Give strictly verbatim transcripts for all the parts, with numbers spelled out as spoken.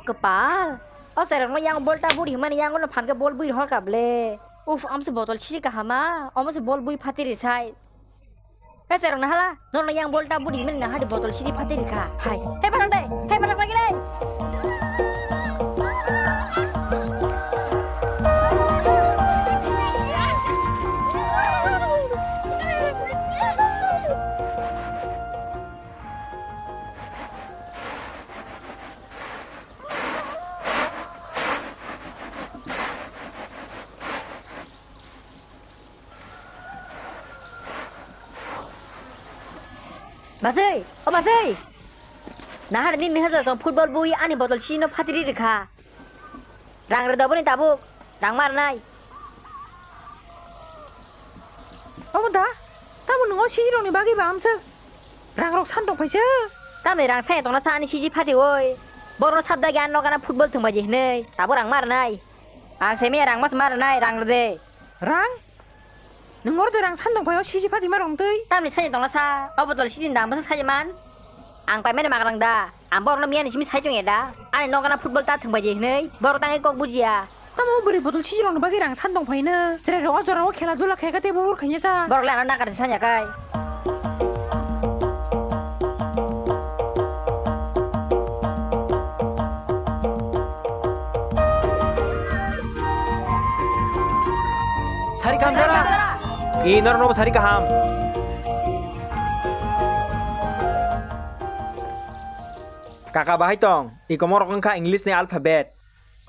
Kwpal. O cherokno yang bol ta buri hwnmani yang ono phan khe bol bui rohor ka ble. Uf, amse botol siri kahama. Omo se bol bui phatiri sai. He cherokno hala, nono yang bol ta buri hwnmani nahadi botol siri phatiri kha. Hai. He phathak de. He phathak lagi de. Basui, o basui. Nahar ni nihasa song football bui ani botol sino phatiri rikha. Rang rwda boni tabuk, rang marnai. Omo da? Tamo nungo sijirokni bagwi ba amswk? Rangrok san tongphaisa? Tamni rang saya tongna sa ani siji phati oi. Borokno sabda gyan nokana football thwngbaidi hinwi, tabuk rang marnai. Ang semiya rang mas marnai, rang rwde. Rang? Nwng oro de rang san tongphai o siji phati ma rong twi. Tamni sani tongna sa, o botol sijini dam bwsa sai man. Ang paimani magrang da. Ang borokno miyani simi sai chong ya da. Ani nokana football ta thwngbai di hinwi. Borok tangwi kok bujiya. Tamo bwrwi botol sijirokno bagwi rang san tongphai no. Chwrairok o jorao khela dula khaikha teibo ur khainasa. Borok le ano nakar sanya kai. Sari kaham dara. I norok nobo sari kaham. Kaka bahai tong, i komorok wngkha English ni alphabet.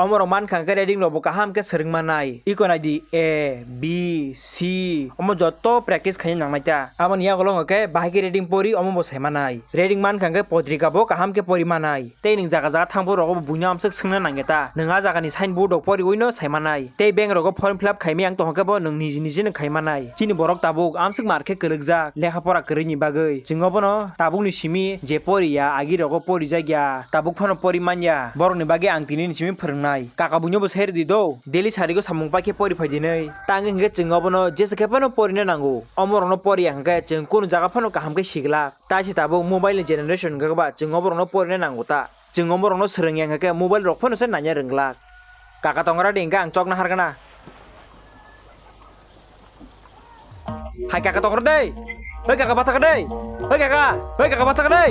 Omorok mankha hwnkhe reading rokbo kaham khe swrwng manai. Iko naidi A, B, C, omo jotto practice khaina nangnai ta. Aboni yagulo hwnkhe bahai khe reading pori omobo sai manai. Reading mankha hwnkhe potrika bo kaham khe pori manai. Tei nwng jaga jaga thangbo rogo bo buino amswk swngna nangya ta. Nwng a jagani signboard rok poriwi no sai manai. Tei bank rogo form fill up khaimai ang tongkhe bo nwng niji niji no khai manai. Chini borok tabuk amswk mar khe kwrwkjak lekha pora kwrwini bagwi. Chwng obono tabukni simi je poriya agi rogo porijakya tabuk phano pori manya. Borokni bagwi ang tini ni simi phwrwngnai. Kaka buino bo sai rwdi do. Daily sarigo samung paikhe pori phai dinwi. Tangwi hwnkhe chwng obono jesa khe phano porina nango. Omorokno poriya hwnkhe chwng kunu jaga phano kaham khe siglak. Taisi tabuk mobile ni generation hwnkhe ba chwng oborokno porina nango ta. Chwng oborokno swrwngya hwnkhe mobile rok phano se nanya rwngglak. Kaka tongra de hwnkhe ang chokna hargana. Hai kaka tongra de. Hai kaka bathaka de. Hai kaka. Hai kaka bathaka de.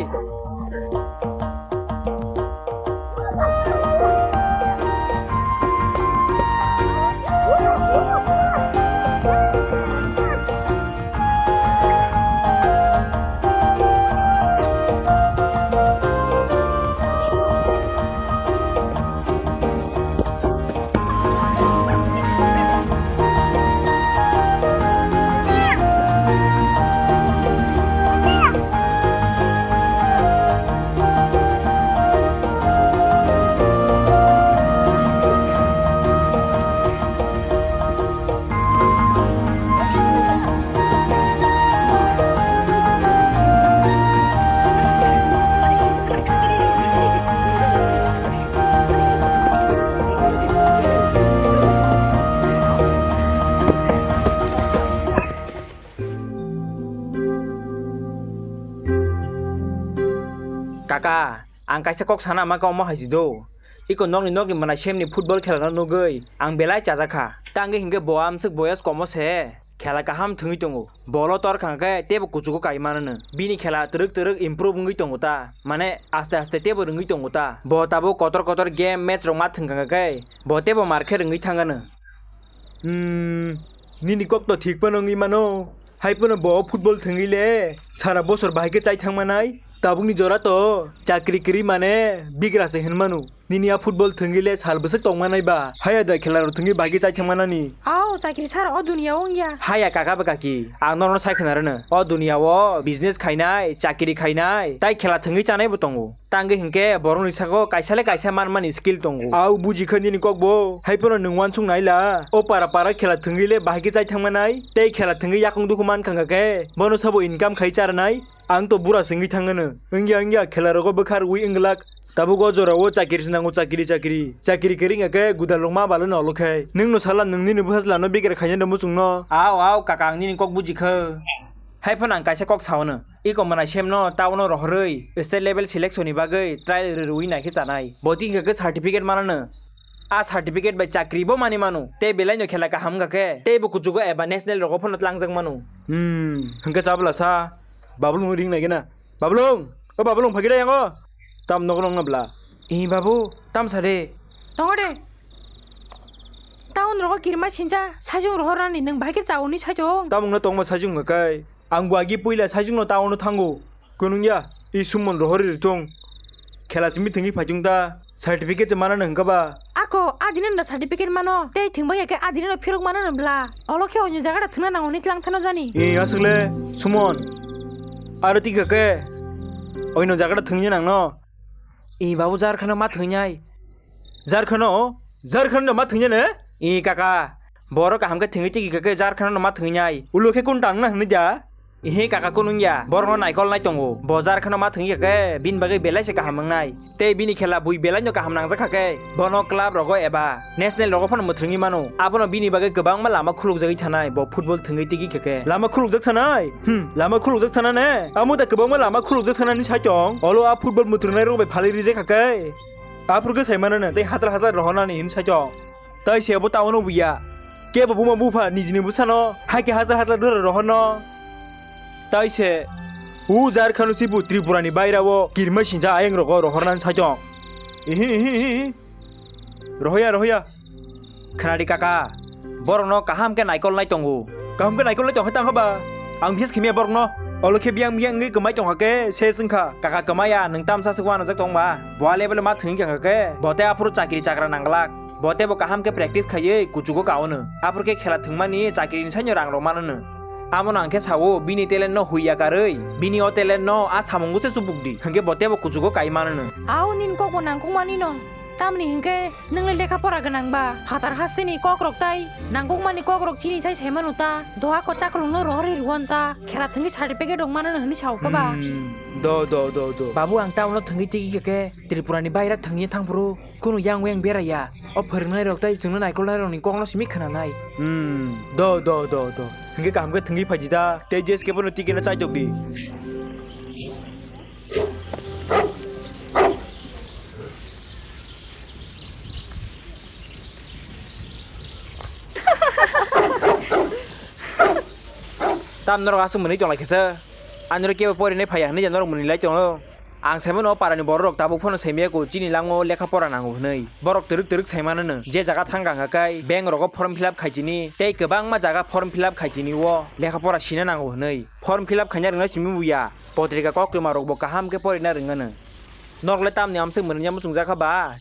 Kaka, ang kaisa kok sana ma kok omo hai si do. Iko nokni nokni mwnai semni football khela no nugwi ang belai chajak kha. Tangwi hinkhe bo amswk boyas komo se khela kaham thwngwi tongo. Bolo tor kha khe teibo kuchugo kai mano no. Bini khela twrwk twrwk improve wngwi tongo ta. Mane aste aste teibo rwngwi tongo ta. Bo tabuk kotor kotor game match rok ma thwng kha khe bo teibo mar khe rwngwi thang ano. Hmm, nini kok to thik phano wngwi mano. Hai phano bo football thwngwi le sara bosor bahai khe chai thang manai. Tabukni jora to chakri kwrwi mane bigra se hwn mano. Nini a football thwngwi le sal bwswk tong manai ba. Haya da khela rok thwngwi bahai khe chai thang manani. Ao, chakri sara o duniya o wngya. Haya kaka ba kaki, ang norokno sai khna rwno. O duniya o business khainai, chakri khainai, tai khela thwngwi chanai bo tongo. Tangwi hinkhe borokni sago kaisa le kaisa manmani skill tongo. Au buji kha nini kokbo. Hai phano nwng uansuk naila. O para para khela thwngwi le bahai khe chai thang manai. Tei khela thwngwi yakung dukhu man kha khe bono sabo income khai charnai. Ang to bura se wngwi thang ano. Wngya wngya khela rogo bwkha rwui wng glak. Tabuk o jora o chakiri se nango, chakiri chakiri. Chakiri kwrwi wngya khe gudal rok ma balo nolo khe. Nwng no sala nwng nini bwsajla no bigra khaina muchung no. Au au kaka, ang nini kok buji kha. Hai phano ang kaisa kok sao no. Iko mwnai semno town-o rohorwi state level selection ni bagwi trial rwrwi naikhe chanai. Bo twi hwnkhe certificate manano. A certificate bai chakri bo manwi mano. Tei belai no khela kaham wngkha khe tei bo kuchugo eba national rogo phano tlangjak mano. Hmm, hwnkhe chabla sa. Bablung ring naikhe na. Bablung, o Bablung phagida yango. Tam nogo nongna bla. Ee babu, tam sa de. Tongo de. Town rogo kirima sincha, sajung rohorani nwng bahai khe chauni sajung. Tamungno tongma sajung hwkai. Ang bo agi puila sajungno town-o thango. Kunungya, i Sumon rohorwi rwthung. Khela simi thwngwi phaichung ta, certificate se manano hwnkha ba? Ako, adinano certificate mano, tei thwngbai ya khe adinano phirok manano bla. Olo khe oino jaga da thwngna nango ni tlang thano jani. Ee, aswk le, Sumon. Aro tikha khe, oino jaga da thwngya nangno. Ee, babu, jar khano ma thwngnai. Jar khano? Jar khano ma thwngya ne? Ee, kaka, borok kaham khe thwngwi tiki khe jar khano ma thwngnai. Ulo khe kun tangna hwnwi da? Ee, kaka, kun wngya. Borokno naikol nai tongo. Bo jar khano ma thwngya khe bini bagwi belai se kaham wngnai. Tei bini khela bui belai no kaham nangjak kha khe bono club rogo eba national rogo phano mwthwngwi mano. Abono bini bagwi kwbangma lama khulukjagwi thanai. Bo football thwngwi tiki khe khe. Lama khulukjak thanai? Hmm, lama khulukjak thana ne? Amo da kwbangma lama khulukjak thana ni sai tong. Olo a football mwthwngnai rok bai phalwi rijak kha khe. Aphuru khe sai mano no, tei hajar hajar rohornani hini sai tong. Tai se bo town-o buya. Kebo buma bupha nijini bwsano, hai khe hajar hajar dura rohorno. Tai se, u jar khano sibu Tripura ni baira o kirima sincha ayang rogo rohornani sai tong. Ihi, ihi, ihi, ihi. Rohoya, rohoya. Khwnadi kaka, borokno kaham khe naikol nai tongo. Kaham khe naikol nai tongkha tangkha ba? Ang bihis khimya borokno. Olo khe biyang biyang wngwi kwmai tongkha khe se swngkha. Kaka kwmaya, nwng tamsa swk uanajak tong ba? Bo a level ma thwngwi kha khe, bo tei aphuru chakri chakra nangglak. Bo tei bo kaham khe practice khaiwi kuchugo kaono. Aphuru khe khela thwngmani chakrini saino rang rok manono. Amo nang khe sao, bini talent no hui ya karwi, bini o talent no a samungo se chubuk di. Hwnkhe bo tei bo kuchugo kai manono. Ao nini kok bo nangkukmani no. Tamni hwnkhe nwng le lekha pora gwnang ba, phatar hasteni kok rok tai nangkukmani kok rok chini sai sai mano ta, doha ko chaklong no rohorwi rwon ta, khela thwngwi certificate rok mano hwnwi sao khe ba. Hmm, do, do, do, do. Babu, ang town-o thwngwi tigi khe khe Tripura ni baira thwngwi thang phuru kunu yang yang beraya. O phwrwngnai rok tai chwngno naikolnai rokni kokno simi khwnanai. Hmm, do, do, do, do. Hwnkhe kaham khe thwngwi phaidi da, tei J S K bono tikino chaitok di. Tam norok aswk mwnwi tonglaikha se. Ani oro kebo porinai phaiya hwnwi norok mwnwi lai tongo. Ang saimano o parani borok rok tabuk phano saimaya ko chini lango lekha pora nango hwnwi. Borok twrwk twrwk saimano no je jaga thangkha hwnkha khe bank rogo form fill up khaitini tei kwbangma jaga form fill up khaitini o lekha pora sina nango hwnwi. Form fill up khaina rwngna simi buya. Potrika koktwma rokbo kaham khe porina rwngano. Norokle tamni amswk mwnwini muchungjak kha ba?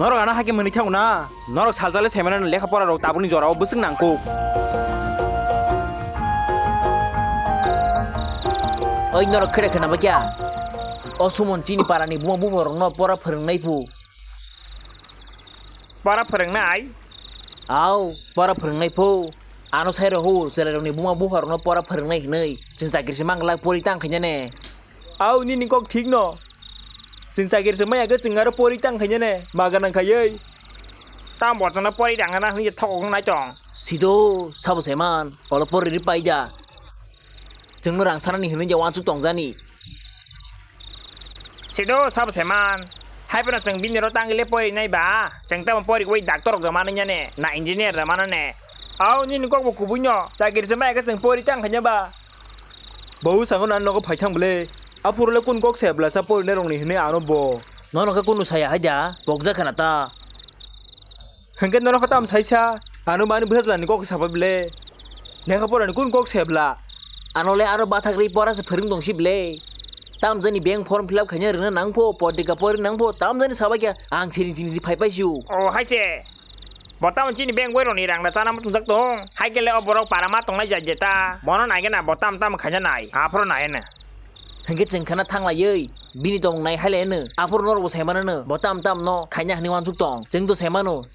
Norok ano hakhe mwnwi thango na? Norok saljale saimanano lekha pora rok tabukni jorao bwswk nangkuk. Oi norok khere khena bakya? O Sumon chini parani buma buphorokno pora phwrwngnai phu. Pora phwrwngnai? Au, pora phwrwngnai phu. Ano sai rw hw, chwrairokni buma bupharokno pora phwrwngnai hwnwi. Chwng chakri se mang glak pori tang khaina ne. Au, nini kok thik no. Chwng chakri se maya khe chwng aro pori tang khaina ne. Ma gwnang khaiwi. Tamo bo chwngno pori tang khana hwnwi thokok nai tong. Sido, sabo se man, olo pori ri pai da. Chwngno rang sanani hwnwi ya wansuk tongjani. Sido sabo se man. Hai phano chwng bini oro tangwi le pori nai ba. Chwng tamo pori wi doctor rok da mano ne, na engineer da mano ne. Au nini kok bo kubui no. Chakiri se mai khe chwng pori tang khanya ba. Bo sango nan nogo phai thang bwle. Aphuru le kun kok se bwlasa pori nai rok ni hwnwi ano bo. Nono khe kunu saya hai da. Pokja khana ta. Hwnkhe norok khe tamo saisa? Ano mani bwsajlani kok sapai ble? Lekha porani kun kok se bla? Ano le aro bathak rwi pora se phwrwng tong si ble? Tamo jani bank form fill up khaina rwna nang pho, potrika pori nang pho, tamo jani sabai khe ang siring siring si phai pai si o. O hai se. Bo tamo chini bank boirokni rang da chana muchungjak tong. Hai khe le o borok para ma tongnai jai je ta. Bono nai gana bo tamo tamo khaina nai. Aphuru nai na. Hwnkhe chwng khana thang laiwi bini tongmung nai hai lai hwno. Aphuru norokbo sai mano no, bo tam tam no khaina hwnwi uansuk tong. Chwng to sai mano,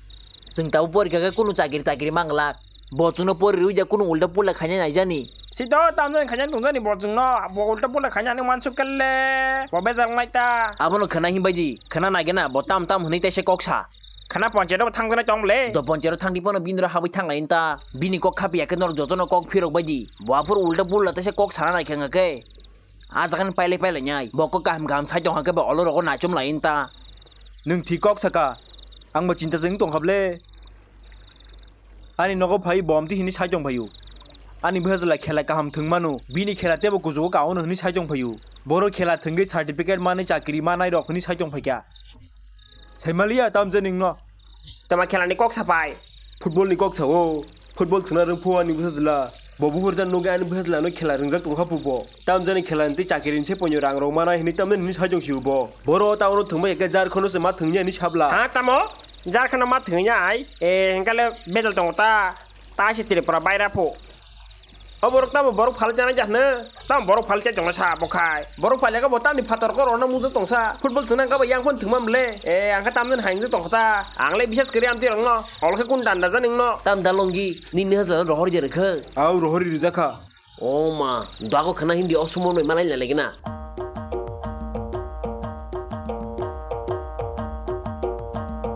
chwng tabuk porikha khe kunu chakiri takiri mang glak. Bo chwngno pori rwui da kunu ulta pula khaina naijani. Sito tamjani khaina tongjani bo chwngno, bo ulta pula khaina hinwi wansuk kelle, bo bejal wngnai ta. Abono khwna hinbaidi, khwna naigena, bo tam tam hwnwi teisa kok sa. Khwna ponchero thangjaknai tong le. Do ponchero thangdi pono bini ro habwi thanglai ta. Bini kok khapiya khe norok jotono kok phirok baidi. Bo aphuru ulta pula teisa kok sana naikha wngkha khe. A jaga ni pailai pailai nai. Bo kok kaham kaham sai tongkha khe bo olo rogo naichom lai ta. Nwng thik kok saka. Ang bo chinta jeng tongkha ble. Ani nogo phai bo amtwi hini sai tong phaio. Ani bwsajla khela kaham thwng mano. Bini khela tebo kuchugo ka ono hini sai tong phaio. Boro khela thwngwi certificate manwi chakri manai rok hini sai tong phaikha. Saimaliya tamjani wngno. Tama khelani kok sapai. Football ni kok sao. Football thwngna rwngphu ani bwsajla. Bo buhur jan nugwi ani bwsajla no khela rwngjak tongkha pupo. Tamjani khela ni tei chakiri ni se ponyo rang rok mana hinwi tamjani hinwi sai tong sio bo. Boro ta ono thwngbai khe jar khono se ma thwngya hinwi sabla. Ha tamo? Jar khono ma thwngya ai. E hingkale bedal tongo ta. Ta se Tripura baira pho. O borok tamo borok phal chana jahna. Tamo borok phal chai tongna sa bo khai. Borok phal jaga bo tamni phator koro no mujak tongsa. Football thwngna kabo yang phone thwngma mle. E ang kha tamjani haingjak tongkha ta. Ang le bisas kri amtwi rokno. Ol khe kun danda jani wngno. Tam da longi. Nini hajla rohor je rwkha. Au rohor ri rwjakha. O ma, dago khana hindi o sumo noi malai na legena.